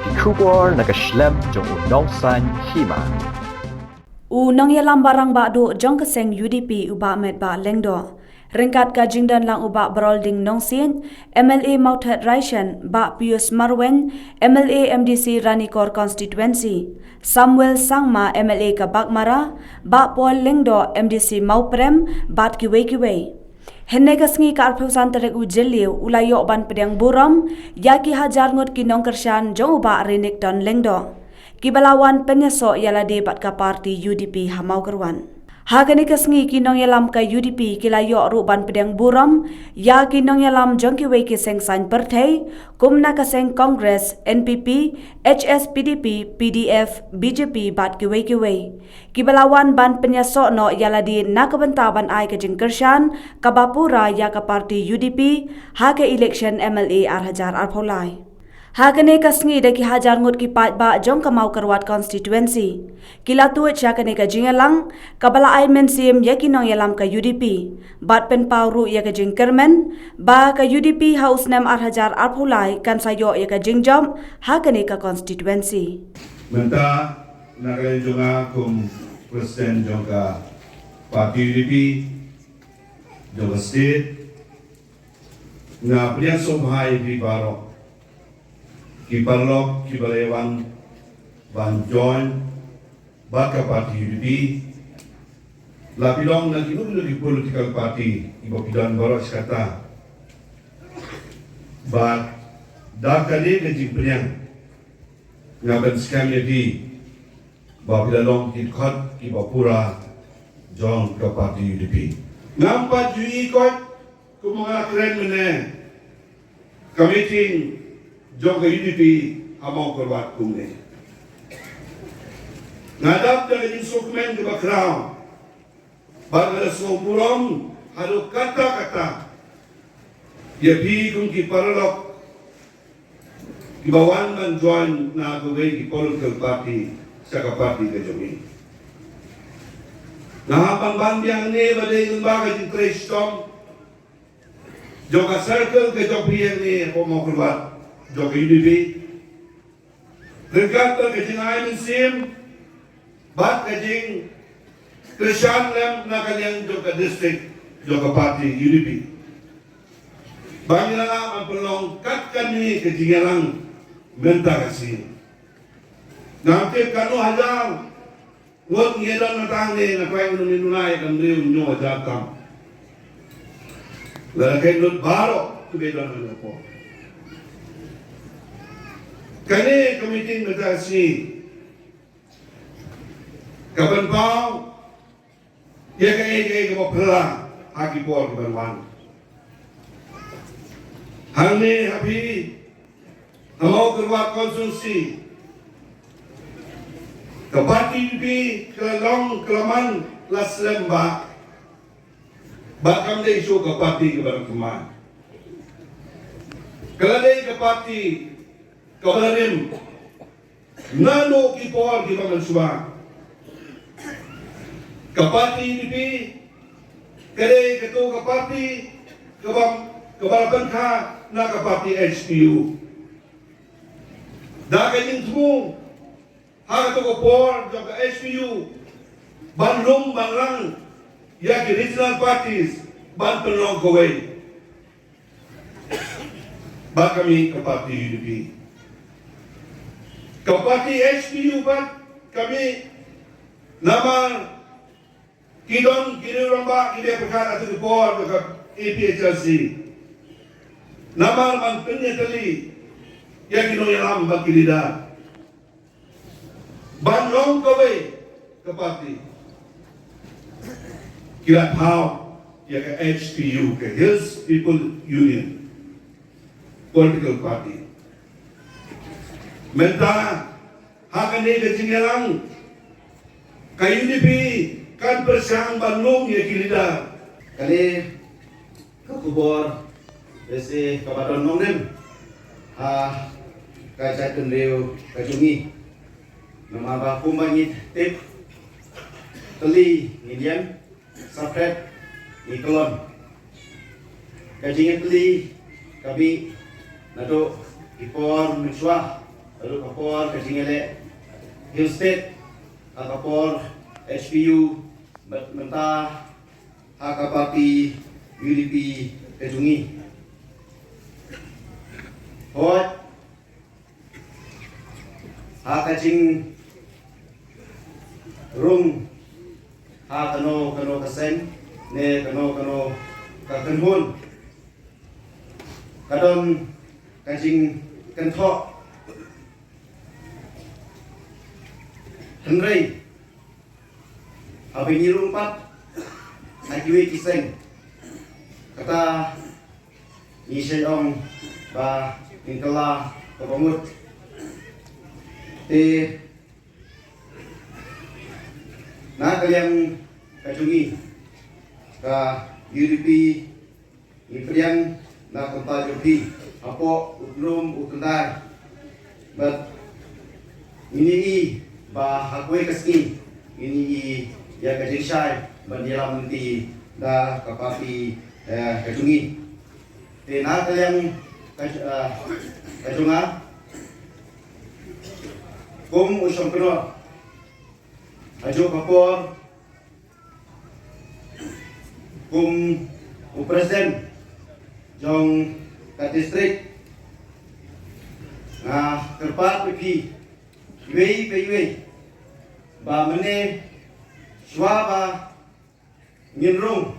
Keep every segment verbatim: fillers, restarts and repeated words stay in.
Ki khubor na ka shlem jong u Nongsaiñ Hima. U nongïalam barangbah duh jong ka seng U D P u Bah Metbah Lyngdoh. Ryngkat ka jingdon lang u Bah Barolding Nongsiej, M L A Mawthadraishan, Bah Pius Marwein, M L A M D C Ranikor Constituency, Samuel Sangma, M L A ka Baghmara, Bah Paul Lyngdoh, M D C Mawprem, bad kiwei kiwei. Hynne ka sngi ka arphew san tarik u Jylliew u la ïoh ban pdiang burom ïa ki hajar ngut ki nongkyrshan jong u Bah Renikton Lyngdoh, kiba la wan pynïasoh ïa lade bad ka parti U D P ha Mawkyrwat. Ha kane ka sngi ki nongïalam ka U D P ki la ïoh ruh ban pdiang burom ïa ki nongïalam jong kiwei ki seng saiñ pyrthei, kum na ka seng Congress, N P P, H S P D P, P D F, B J P bad kiwei kiwei, kiba la wan ban pynïasoh noh ïa lade na ka bynta ban ai ka jingkyrshan kaba pura ïa ka parti U D P ha ka election M L A ar hajar arphew lai. Ha kane ka sngi da ki hajar ngut ki paidbah jong ka Mawkyrwat Constituency ki la tuid sha kane ka jingïalang kaba la ai mynsiem ïa ki nongïalam ka U D P, bad pynpaw ruh ïa ka jingkyrmen ba ka U D P ha u snem ar hajar arphew lai kan sa ïoh ïa ka jingjop ha kane ka constituency. Mynta na ka liang jong nga kum president jong ka parti U D P jong ka state, nga pdiang sngewbha ïa phi baroh ki paralok kiba la wan ban join bad ka parti U D P. La phi long na kino kino ki political party kiba phi don baroh shi katta, bad da kane ka jingpdiang nga pynskhem ïa phi ba phi la long ki dkhot kiba pura jong ka parti U D P. Ngam pat ju ïohi kot kumba nga kren mynne ka meeting jong ka U D P ha Mawkyrwat kumne. Nga dap da ka jingsngewkmen kaba khraw bad nga da sngewburom haduh katta katta ïa phi kum ki paralok kiba wan ban join na kawei ki political party sha ka party ka jong ngi. Nga hap ban ban biang ne ba dei lyngba ka jingtrei shitom jong ka circle ka jong phi ïa ne hapoh Mawkyrwat jong ka U D P. Ryngkat bad ka jingai mynsiem bad ka jingkyrshan lem na ka liang jong ka district jong ka party U D P, ba ngi la lah ban pynlong kat kane ka jingïalang mynta ka sngi. Ngam tip katno hajar ngut ngi don na tang ne, nga trai ngi ngi nunai kan riu nyo hajar tam. Lada kai lut baroh kiba don na por. Kane ka meeting mynta ka sngi ka pynpaw ïa kaei kaei kaba phylla ha ki por kiban wan. Hangne ha phi ha Mawkyrwat constituency ka party U D P ka la long ka la man la slem bha. Bad kam dei shuh ka party kaba la thymmai. Ka la dei ka party kaba la rim naduh ki por kiba mynshuwa. Ka party U D P ka dei kato ka party kaba, kaba la pynkha na ka party H P U. Da ka jingthmu ha kato ka por jong ka H P U ban lum ban lang ïa ki regional parties ban pynlong kawei. Bad ka mih ka party U D P. Ka party H P U pat ka mih namar ki don ki riew rangbah kiba pyrkhat ha kato ka por jong ka A P H L C. Namar ban pynïatylli ïa ki nongïalam bad ki leader ban long kawei ka party, ki la thaw ïa ka H P U, ka Hills People Union political party. Mynta ha kane ka jingïalang ka U D P kan pyrshang ban lum ïa ki leader. Kane ka khubor lehse kaba don nongrim ha ka jaitbynriew ka jong ngi. Namar ba kumba ngi tip, tylli ngi ïeng, saphet ngi kyllon. Ka jingïatylli ka mih naduh ki por mynshuwa. Haduh ka por ka jingïaleh Hill State, ha ka por H P U, bad mynta ha ka party U D P ka jong ngi. Hooid, ha ka jingrung ha kano kano ka seng ne kano kano ka kynhun, ka don ka jingkynthoh. Hynrei haba ngi rung pat ha kiwei ki seng, kata ngi shait ong ba ngin kylla kaba mut. Te na ka liang ka jong ngi ka U D P, ngi pdiang na ka bynta jong phi hapoh u tnum u tyndai. Bad ngin ïohi ba ha kawei ka sngi ngin ïohi ïa ka jingshai ban ïalam lynti da ka party, eh, ka jong ngi. Te na ka liang ka, eh, ka jong nga kum u shongknor, ha juh ka por kum u president jong ka district, nga kyrpad ïa phi iwei pa iwei ba mynne shuwa ba ngin rung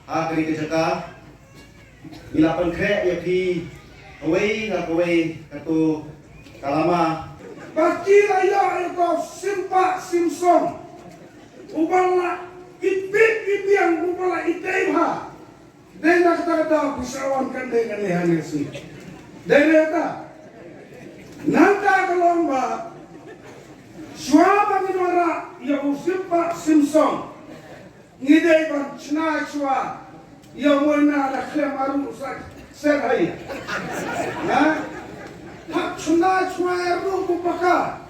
ha kane ka jaka, ngi la pynkhreh ïa phi kawei na kawei kato ka lama. Ba ki la ïoh ïa uto u Simpah Simpsong uba la ipit ipiang, uba la itei bha. Dei na kata ka daw phi sa wan kan dei kane hangne shi. Dei na kata. Nangta ka long ba shuwa ba ngin wanrah ïa u Simpah Simpsong, ngi dei ban shna shuwa ïa u Moina da khlem aru sa ser hai. Ha? Hap shna shuwa ïa ruh u paka.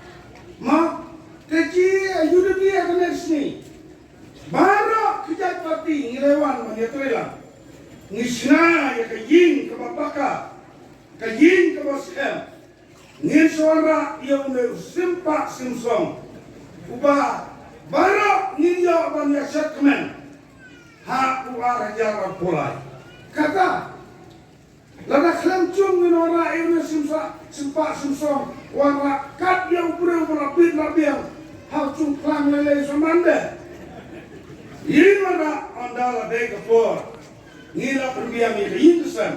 Ma, te ki, eh, U D P ïa kane shi. Baroh ki jait party ngi leh wan ban ïatrei lang. Ngi shna ïa ka ïing kaba paka, ka ïing kaba skhem. Ngin sa wanrah ïa une u Simpah Simpsong uba baroh ngin ïoh ban ïa shet kmen ha u ar hajar arphew lai. Kata, lada khlem jong ngin wanrah ïa une u Simpah, Simpah Simpsong, wanrah kat ïa u briew ba la bit la biang ha u jingplang lei lei sa man de. Ngin wanrah ynda la dei ka por. Ngi la pynbiang ïa ka ïing ka sem,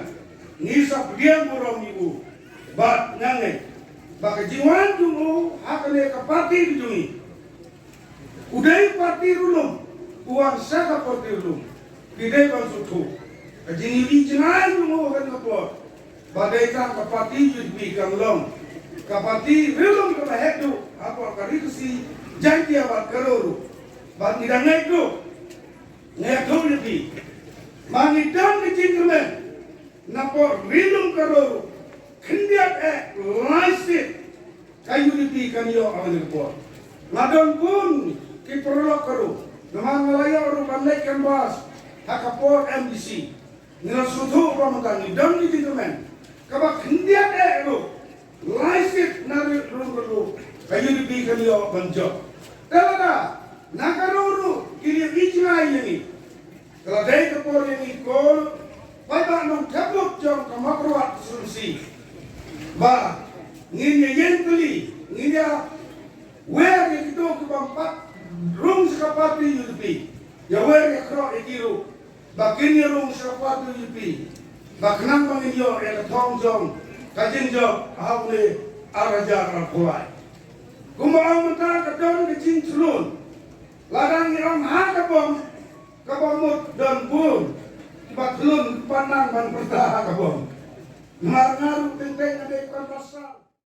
ngi sa pdiang burom ïa u. Bad nga ngeit ba ka jingwan jong u ha kane ka party ka jong ngi, u dei party ruh lum, u wan sha ka party ruh lum, ki dei ban sngewthuh. Ka jingïohi jngai jong u ha kane ka por ba dei tang ka party U D P kam long ka party ruh lum kaba heh duh hapoh ka Ri Khasi Jaiñtia bad ka Garo ruh. Bad ngi dang ngeit ruh. Nga ïathuh ïa phi, ma ngi don ka jingkyrmen na pdeng ri lum ka Garo ruh, khyndiat eh lai seat ka U D P kan ïoh ha kane ka por. Nga don bun ki paralok ka ruh, namar nga la ïoh ruh ban leit canvass ha ka por M D C. Ngi la sngewthuh ba mynta ngi don ki jingkyrmen kaba khyndiat eh ruh lai seat na ri lum ka Garo ka U D P kan ïoh ban jop. Te lada na ka Garo ruh ki ïohi jngai ïa ngi, ka la dei ka por ïa ngi ko paidbah nongthep vote jong ka Mawkyrwat constituency ba ngin ïa ïeng tylli, ngin ïa wer ïa kito ki bym pat rung sha ka party U D P, ïa wer ïa khroh ïa ki ruh ba kin ïa rung sha ka party U D P, ba khnang ba ngin ïoh ïa ka thong jong ka jingjop ha une ar hajar arphew lai. Kumba ong mynta ka don ka jingthlun, lada ngi ong ha ka bom, kaba mut don bun kiba thlun, kiba nang ban pyrta ha ka bom. Namar nga ruh teng teng nga dei ban pyrta.